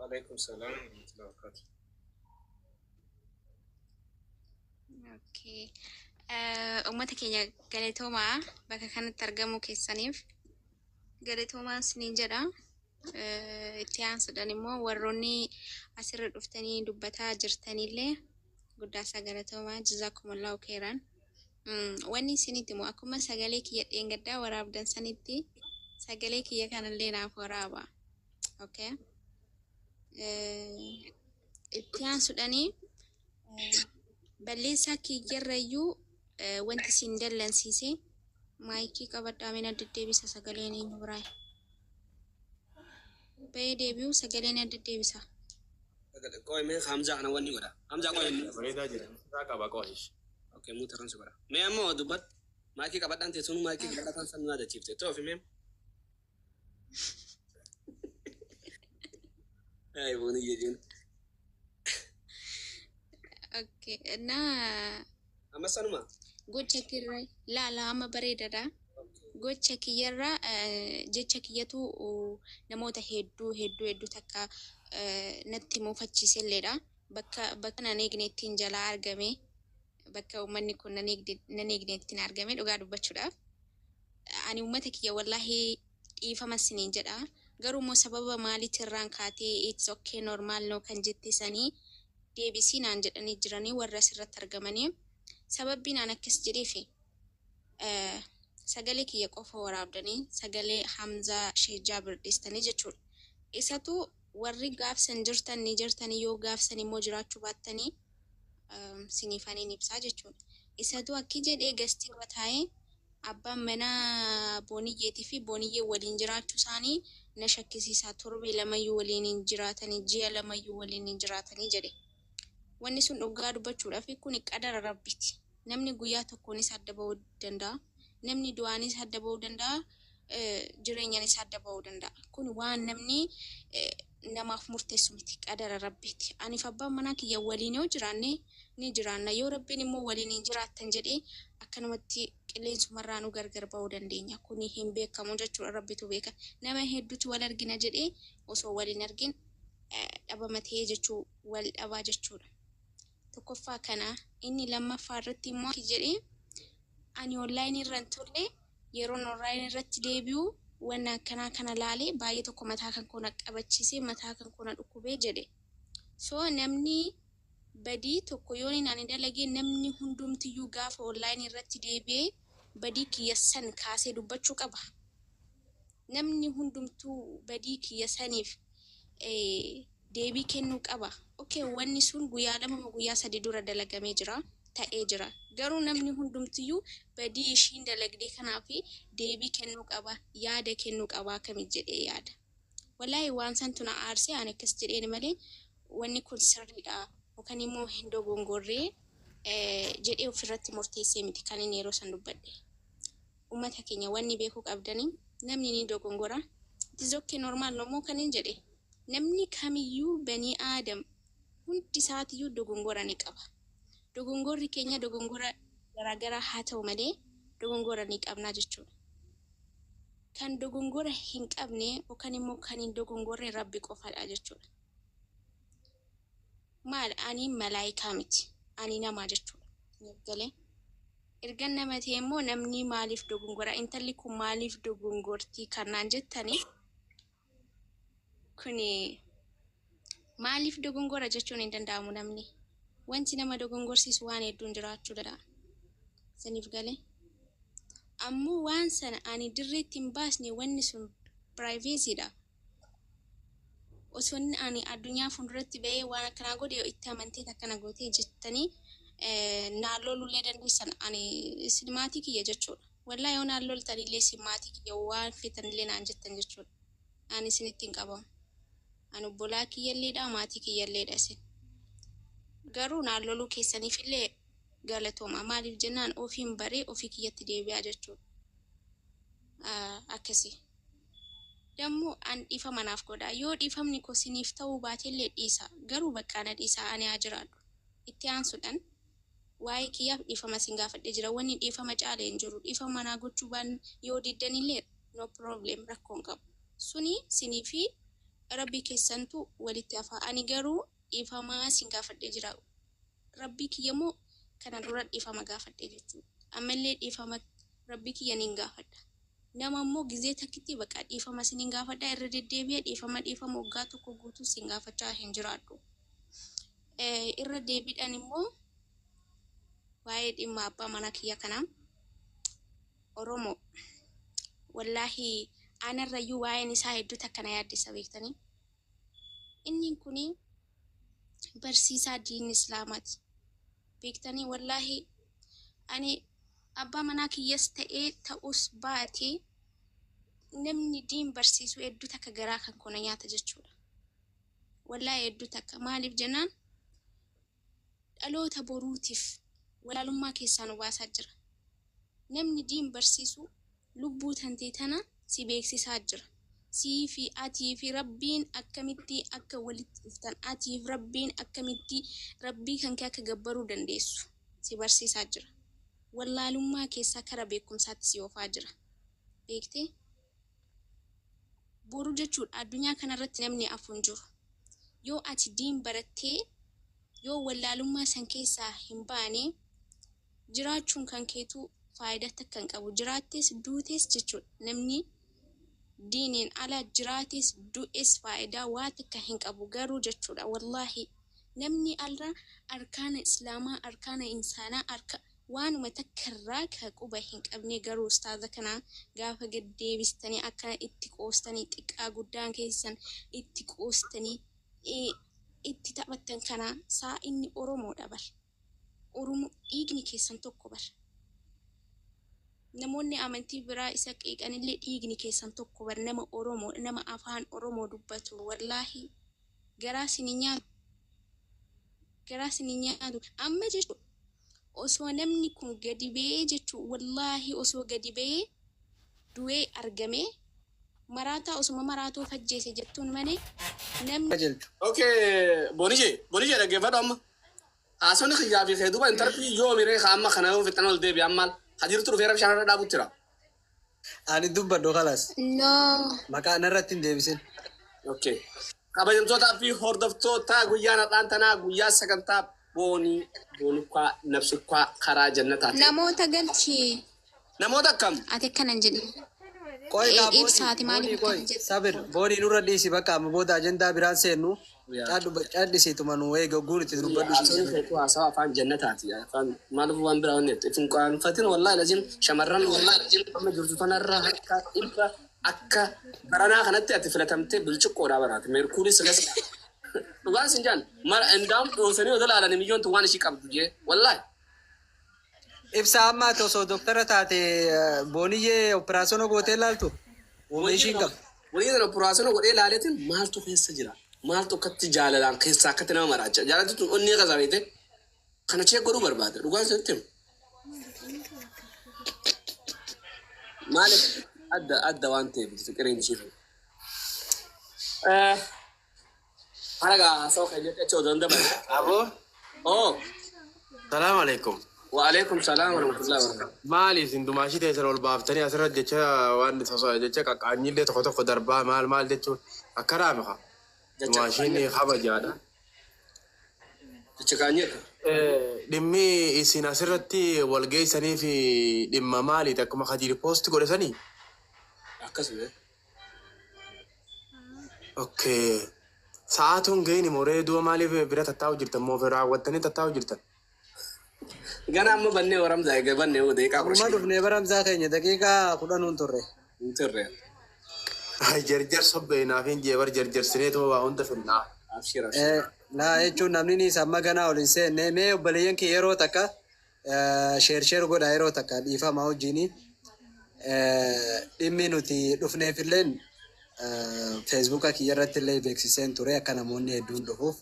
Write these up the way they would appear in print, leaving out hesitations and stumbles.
Waalaikum salaam warahmatullahi wabarakatuh. Okay. Uummata keenya galatoomaa bakka kanatti argamuu keessaniif galatoomaa isiniin jedha. Itti aansuudhaan immoo warroonni asirra dhuftanii dubbataa jirtanillee guddaasaa galatoomaa, jazaakumullahu khairan. Wanni isinitti immoo akkuma sagalee kiyya dheengaddaa waraabdan sanitti sagalee kiyya kanallee naaf waraaba. Okay. Itti aansuudhaanii balleessaa kiyyarrayyuu wanti isin dallansiise maayikii qabadhaa mina deddeebisa sagaleen eenyu biraa. Bahee deebi'u sagaleen adda deebisa. Qoy mee Hamzaa kana wanni godha. Hamzaa qoy. Bareedaa jira. Isaa qaba qo'ish. Okay, muutarran si godha. Mee ammoo dubbat maayikii qabadhaan teessuun maayikii qabadhaan san nu yaadachiifte. Toofi mee. Ay, booni jedhuun. Okay. Na Amma sanuma. Gocha kirra laala amma bareedaadha. Gocha kiyyarra jecha kiyyatu namoota hedduu hedduu hedduu takka natti muufachiiselleedha. Bakka nan eegne ittiin jalaa argame, bakka uummanni kun nan eegne ittiin argame dhugaa dubbachuudhaaf. Ani uummata kiyya wallaahi dhiifama isiniin jedha. Garuu immoo sababa maaliitirraan kaatee it's okay, normal no kan jette sanii deebisii naan jedhanii jiranii warra asirratti argamanii. Sababbiin aan akkas jedheefi sagalee kiyya qofa waraabdanii sagalee Hamzaa Sheekh Jaabir dhiistanii jechuudha. Isatu warri gaafsan jirtan ni jirtanii, yoo gaafsan immoo jiraachuu baattanii siniifaniin ibsaa jechuudha. Isatu akki jedhee gastii irra taa'ee abbaan manaa Booniyyeetii fi Booniyyee waliin jiraachuu isaanii na shakkisiisaa, torbee lamayyuu waliin hin jiraatanii, ji'a lamayyuu waliin hin jiraatanii jedhe. Wanni sun dhugaa dubbachuudhaaf kun qadara Rabbiiti. Namni guyyaa tokkoonis adda ba'uu danda'a. Namni du'aanis adda ba'uu danda'a. Jireenyaanis adda ba'uu danda'a. Kun waan namni namaaf murteessu miti. Qadara Rabbiiti. Aniif abbaan manaa kiyya waliin yoo jiraanne ni jiraanna. Yoo Rabbiin immoo waliin hin jiraattan jedhee akkanumatti qilleensumarraa nu gargar ba'uu dandeenya. Kuni hin beekamu jechuudha. Rabbitu beeka. Nama hedduutu wal argina jedhee osoo wal hin argin dhabama ta'ee jechuu wal dhabaa jechuudha. Tokkoffaa kana. Inni lammaffaa irratti immoo jedhee ani online irra hin turre, yeroon online irratti deebi'u wanna akkanaa kana laalee baay'ee tokko mataa kan koo na qabachiisee, mataa kan koo na dhukkubee jedhe. So namni badii tokko yoo inni ani dalagee namni hundumtiyyuu gaafa online irratti deebi'ee badii kiyya san kaasee dubbachuu qaba. Namni hundumtuu badii kiyya saniif deebii kennuu qaba. Okay, wanni sun guyyaa 2 moo guyyaa 3 dura dalagamee jira, ta'ee jira. Garuu namni hundumtiyyuu badii ishiin dalagdee kanaaf deebii kennuu qaba, yaada kennuu qaba akkamit jedhee yaada. Wallaahi waan santu na aarsee ani akkas jedheen malee wanni kun sirriidha yookaan immoo hin dogongorree jedhee ofirratti murteessee miti kan inni yeroo san dubbadhe. Uummata keenya, wanni beekuu qabdanii namni ni dogongora. It is okay, normal no moo kan hin jedhe, namni kamiyyuu banii aadam hundi isaatiyyuu dogongora ni qaba. Dogongorri keenya dogongora garaagaraa haa ta'u malee dogongora ni qabnaa jechuudha. Kan dogongora hin qabne yookaan immoo kan hin dogongorre Rabbi qofadha jechuudha. Maal, ani malaayikaa miti. Ani nama jechuudha. Galee. Ergan nama ta'e immoo namni maaliif dogongora, intalli kun maaliif dogongortii kanaan jettanii, kuni maaliif dogongora jechuun hin danda'amu namni. Wanti nama dogongorsiisu waan hedduun jiraachuu danda'a. Saniif galee. Ammoo waan sana ani dirreetti hin baasne, wanni sun privacy dha. Osoo inni ani addunyaa fuulduratti ba'ee waan akkanaa godhe itti amanteet akkana gootee jettanii naan lolullee dandeessan, ani isin maatii kiyya jechuudha. Wallaahi yoo naan loltanillee isin maatii kiyya, waan feetanillee naan jettan jechuudha. Ani isinitti hin qabamu. Ani obbolaa kiyyalleedha, maatii kiyyalleedha isin. Garuu naan loluu keessaniifillee galatooma. Maaliif jennaan ofiin baree ofii kiyyatti deebi'aa jechuudha. Akkasii. Dammoo an dhiifama naaf godhaa. Yoo dhiifamni koo siniif ta'uu baatellee dhiisa. Garuu baqqaa na dhiisaa, ani haa jiraadhu. Itti aansuudhaan waa'ee kiyyaaf dhiifama isin gaafadhee jira. Wanni dhiifama caale hin jiru. Dhiifama naa gochuu baan yoo diddanillee no problem, rakkoo hin qabu. Suni sinii fi Rabbii keessantu walitti hafa. Ani garuu dhiifama sin gaafadhee jira. Rabbii kiyya immoo kana dura dhiifama gaafadhee jechuudha. Ammallee dhiifama Rabbii kiyya nin gaafadha. Nama immoo gizee takkitti baqa dhiifama sinin gaafadha irra deddeebi'ee dhiifama dhiifama waggaa tokko guutuu sin gaafachaa hin jiraadhu. Irra deebiidhaan immoo waa'ee dhimma abbaa manaa kiyya kanaa Oromoo wallaahi anarrayyuu waa'een isaa hedduu takka na yaaddessa beektanii. Inni kuni barsiisaa diinni Islaamaati. Beektanii wallaahi ani abbaa manaa kiyyas ta'ee ta'us baatee namni diin barsiisu hedduu takka garaa kan koo na nyaata jechuudha. Wallaahi hedduu takka maaliif jennaan dhaloota boruutiif walaalummaa keessaa nu baasaa jira. Namni diin barsiisu lubbuu tantee tana si beeksisaa jira. Sii fi atii fi Rabbiin akkamitti akka walitti dhuftan, atii fi Rabbiin akkamitti Rabbii kan kee akka gabbaruu dandeessu si barsiisaa jira. Wallaalummaa keessaa kara beekumsaatti si oofaa jira. Beektee? Boru jechuudha addunyaa kanarratti namni afu hin jiru. Yoo ati diin barattee yoo wallaalummaa san keessaa hin baane jiraachuun kan keetuu faayidaa takka hin qabu. Jiraattees duutees jechuudha. Namni diiniin ala jiraates du'es faayidaa waa takka hin qabu garuu jechuudha. Wallaahi namni alra arkaana Islaamaa, arkaana insaanaa, arka waanuma takka irraa ka quba hin qabne garuu ustaaza kana gaafa gad deebistanii akkana itti qoostanii xiqqaa guddaan keessan itti qoostanii itti taphattan kana saa inni Oromoodha bar. Oromoo dhiigni keessan tokko bar. Namoonni amantii biraa isa qeeqanillee dhiigni keessan tokko bar nama Oromoo nama afaan Oromoo dubbatu wallaahi garaa isin hin nyaatu. Garaa isin hin nyaatu. Amma jechuudha osoo namni kun gadi ba'ee jechuun wallaahi osoo gadi ba'ee du'ee argamee maraataa osuma maraatuu fajjeese jettuun malee namni Qajeelchu. Okay, Bonije, Bonije dhaggeeffadhu amma. Haasawni kiyyaa fi kee duuba intarpii yoomi ree ka amma kana yoo fixan ol deebi'an maal? Ka jirtu dhufee rabshaan irra dhaabutti jira. Ani dubbadhu kalaas. No. Maqaa narratti hin deebisin. Okay. Kabajamtootaa fi hordoftoota guyyaan har'aan tanaa guyyaa sagantaa boonii boonukkaa nabsukkaa karaa jannataati. Namoota galchi. Namoota akkam? Ati akkana hin jedhin. Qoy kaa boonii Ibsaati maaliif boonii qoy akkana jettu? sabir boonii nurra dhiisi bakka amma booda ajandaa biraan seennu Yaa. cadhisiituma nu eega guun itti dubbadhu Haasawni siin jedhe. keetu haasawa afaan jannataati. Afaan maaliif waan biraa wanni itti hin qaanfatin wallaahi lazim shamarran wallaahi lazim amma jirtu tanarra harka dhibba akka baranaa kanatti ati filatamtee bilciqqoodhaa baraate. Meerkuurii silas dhugaan sin jaan mara indaam dhoosanii odoo laalanii miyyoontu waan ishii qabdu jee wallaahi. Ibsa amma ati osoo doktara taate booniyyee operaasyoona gootee laaltu uuma ishiin qabdu. Walii kana operaasyoona godhee laaleetiin maaltu keessa jira? Maaltu akkatti jaalalaan keessaa akkatti nama maraacha? Jaalalti tun onnee kasaa beekte kana chee godhuu barbaada. Dhugaan sitti himu. Maaliif adda adda waan ta'eef fiqiriin ishee tun. Haragaa haasawaa kan jette achi odoo hin daballe. Aboo, Oo, salaam alaikum. wa alaikum salaam wa rahmatullahi wa barakatuh. Maali isin dumaashii teessan ol baaftanii asirra jecha waan jecha qaqqaanyillee tokko tokko darbaa maal maal jechuun akka raame haa. Jecha Dumaashiin kabajaadha. Jecha kaanyeedha. Dhimmi isin asirratti wal geessanii fi dhimma maaliiti akkuma Khadiir post godhe sanii? Akkasuma. Okay. Sa'aatuun ga'in immoo reedoo maaliif bira tattaa'u jirtan moo raawwattanii tattaa'u jirtan? Gana amma bannee waramzaa egaa bannee hoo daqiiqaa kudha Amma shanii. dhufnee baramsaa keenya daqiiqaa 10 hin turre. Hin turre. Ay jarjar sobbee naaf hin jee bar jarjarsineetuma waa hunda finnaa. Abshir abshir. Laa jechuun namni ni amma ganaa ol hin seenne mee obboleeyyan kee yeroo takka share share godha yeroo takka dhiifama wajjini dhimmi nuti dhufneefilleen feesbuuka kiyya irratti illee beeksiseen ture akka namoonni hedduun dhufuuf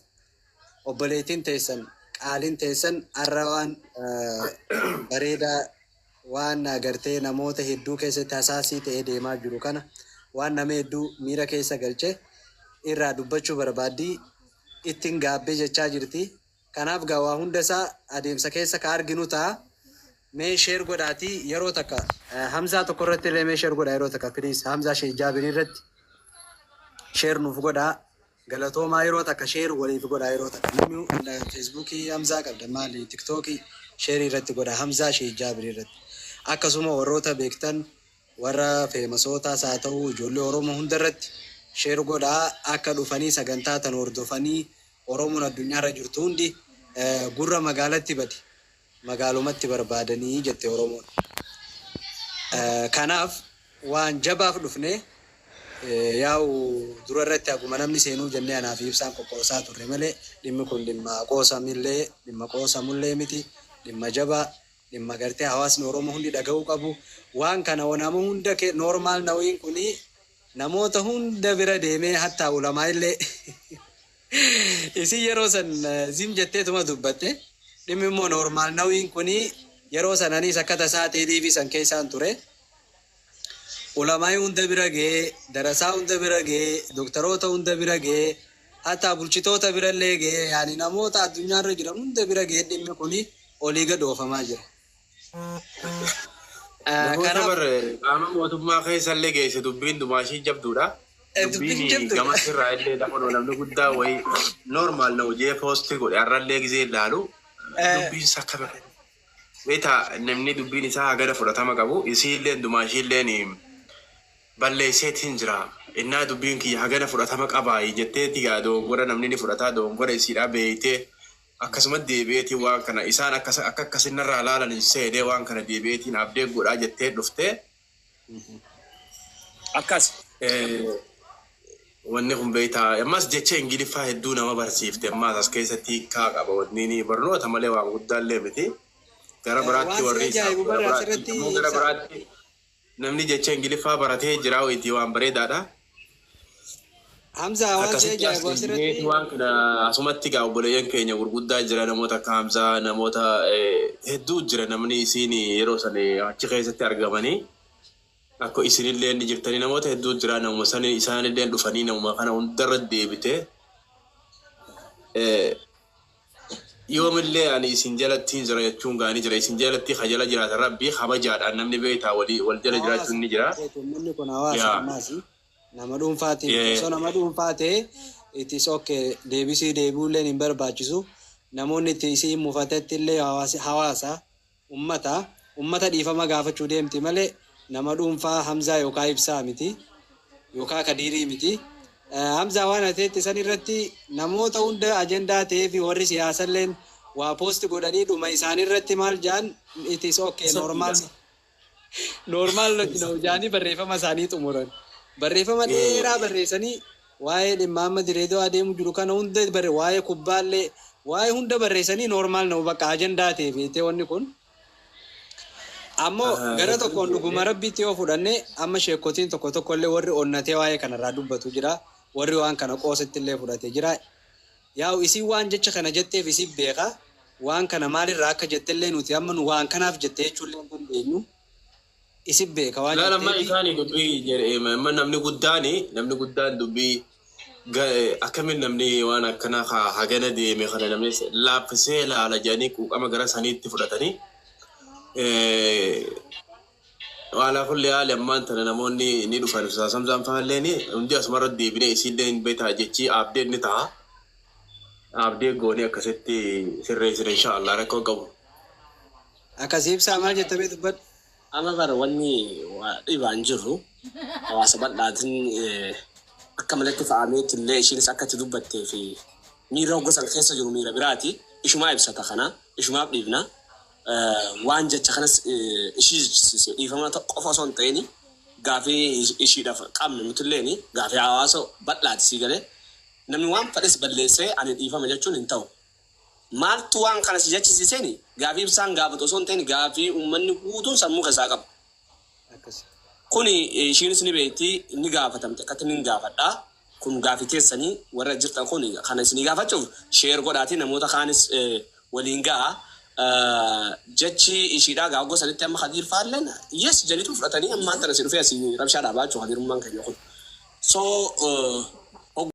obboleettiin teessan qaaliin teessan har'a waan bareedaa waan agartee namoota hedduu keessatti hasaasii ta'ee deemaa jiru kana waan nama hedduu miira keessa galche irraa dubbachuu barbaaddii ittiin gaabbee jechaa jirti. Kanaaf gaa waa hunda isaa adeemsa keessa ka arginu ta'a. Mee share godhaatii yeroo takka Hamzaa tokko irratti illee mee share godha yeroo takka please Hamzaa Sheek Jaabir irratti. Share nuuf godhaa. Galatoomaa, yeroo takka share waliif godhaa. Yeroo takka namni Feesbuukii Hamzaa qabda, maali, Tiktookii share irratti godhaa, Hamzaa Sheek Jaabir irratti. Akkasuma warroota beektan, warra feemasootaas haa ta'u, ijoollee Oromoo hunda irratti share godhaa, akka dhufanii sagantaa tan hordofanii. Oromoon addunyaarra jirtu hundi gurra magaalatti bade magaalumatti barbaadanii jette Oromoon. Kanaaf waan jabaaf dhufne. Yaa'u dura irratti haguma namni seenuu jennee anaa fi Ibsaan qoqqoosaa turre malee dhimmi kun dhimma qoosamillee, dhimma qoosamullee miti. Dhimma jabaa, dhimma gartee hawaasni Oromoo hundi dhaga'uu qabu. Waan kana nama hunda normal nawiin kuni namoota hunda bira deemee, hattaa ulamaa illee. Isin yeroo san zim jetteetuma dubbatte. Dhimmi immoo normal nawiin kuni yeroo sananis akka tasaa ta'ee san keessaan ture. Ulamaa hunda bira ga'ee, darasaa hunda bira ga'ee, doktaroota hunda bira ga'ee, hatta bulchitoota birallee ga'ee, yaani namoota addunyaarra jiran hunda bira ga'ee dhimmi kuni olii gad oofamaa jira. Namoota Kanaaf bar qaama mootummaa keessallee geesse, dubbiin dumaashii jabduudha. Dubbiin Dubbiin jabduudha. gama sirraa illee lafa namni guddaa wayii normal na hojii post godhe har'allee gizee ilaalu dubbiin sakka. Beektaa, namni dubbiin isaa hagana fudhatama qabu isiillee dumaashiilleen balleesseetiin jira. Innaa dubbiin kiyya hagana fudhatama qabaa jetteeti gaa dogongora namni ni fudhataa, dogongora isiidhaa beeytee akkasuma deebi'eetiin waan kana isaan akkas akka akkasinarraa laalan hin seenee waan kana deebi'eetiin abdee godhaa jettee dhuftee. Akkas. Wanni kun beektaa, ammas jecha Ingiliffaa hedduu nama barsiifte. Ammas as keessatti hiikkaa qaba. Wanni ni barnoota malee waan guddaallee miti. Gara biraatti Waan si warri ajaa'ibu gara bara biraatti asirratti ammoo gara biraatti namni jecha Ingiliffaa baratee jira wayitii waan bareedaadha. Hamzaa, waan si Akkasitti as ajaa'ibu asirratti deebineeti waan kana asumatti gaa obboleeyyan keenya gurguddaa jira, namoota akka Hamzaa, namoota hedduu jira, namni isiin yeroo san achi keessatti argamanii akka isinillee ni jirtanii, namoota hedduu jira, namuma san isaanillee dhufanii namuma kana hundarra deebite. Yoomillee ani isin jalatti jira jechuun gaanii jira. Isin jalatti jala jiraatan rabbii kabajaadhaan namni beektaa walii wal jala jiraachuun ni jira. Uummanni kun hawaasa ammaas nama dhuunfaatiin osoo nama dhuunfaa ta'e it is okay, deebisii deebi'uulleen hin barbaachisu. Namoonni itti isii mufatetti illee hawaasa ummata dhiifama gaafachuu deemti malee nama dhuunfaa Hamzaa yookaan Ibsaa miti yookaan Kadiirii miti. Hamzaa, waan ati san irratti namoota hunda ajandaa ta'ee fi warri siyaasalleen waa post godhanii dhuma isaanii irratti maal jaan, it is okay, normal normal jaanii barreeffama isaanii xumuran. Barreeffama dheeraa barreessanii waa'ee dhimma amma direedoo adeemu jiru kana hunda barre, waa'ee kubbaallee, waa'ee hunda barreessanii normal na'u, bakka ajandaa ta'e beektee wanni kun. Ammoo gara tokkoon dhuguma rabbiitti yoo fudhanne, amma sheekotiin tokko tokko illee warri onnatee waa'ee kanarraa dubbatu jira. Warri waan kana qoosatti illee fudhate jira. Yaa'u isin waan jecha kana jetteef isin beeka. Waan kana maalirraa akka jettellee nuti amma nu waan kanaaf jettee jechuullee hin dandeenyu. Isin beeka waan Laala amma jetteefi. isaanii dubbii jedhe, amma namni guddaan dubbii akkamiin namni waan akkanaa hagana deeme kana namni laaffisee laala jedhanii quuqama gara saniitti fudhatanii. Waalaa kulli haali ammaan tana namoonni ni dhufan, Samsaan fa'aalleen hundi asumarra deebinee isiillee hin beektaa, jechi abdeen ni ta'a. Abdee goonee akkasitti sirreessine inshaallah, rakkoo qabu. Akkasii Ibsaa, maal jetta bee dubbadhu? Amma bara wanni waa dhibaan jirru hawaasa bal'aatiin akka malatti fa'ameetti illee ishiinis akka itti dubbattee fi miira gosa keessa jiru miira biraati. Ishumaa ibsata kana ishumaaf dhiifna. Waan jecha kanas ishii dhiifama qofa osoo hin ta'in gaafii ishiidhaaf qabnu nutilleen gaafii hawaasa bal'aati sii galee. Namni waan fedhes balleessee ani dhiifama jechuun hin ta'u. Maaltu waan kana si jechisiiseen? Gaafii Ibsaan gaafatu osoo hin ta'in gaafii uummanni guutuun sammuu keessaa qabu. Akkasi. Kuni ishiinis ni beekti, ni gaafatamte, akkatti ni gaafadha. Kun gaafii keessanii warra jirtan kun kana isinii gaafachuuf share godhaatii namoota kaanis waliin ga'a. Jechi ishiidhaa gaafa gosanitti amma Kadiir faalleen yes janiitu fudhatanii ammaan tana si dhufee asii rabshaa dhaabaa jechuudha Kadiirummaan keenya kun. So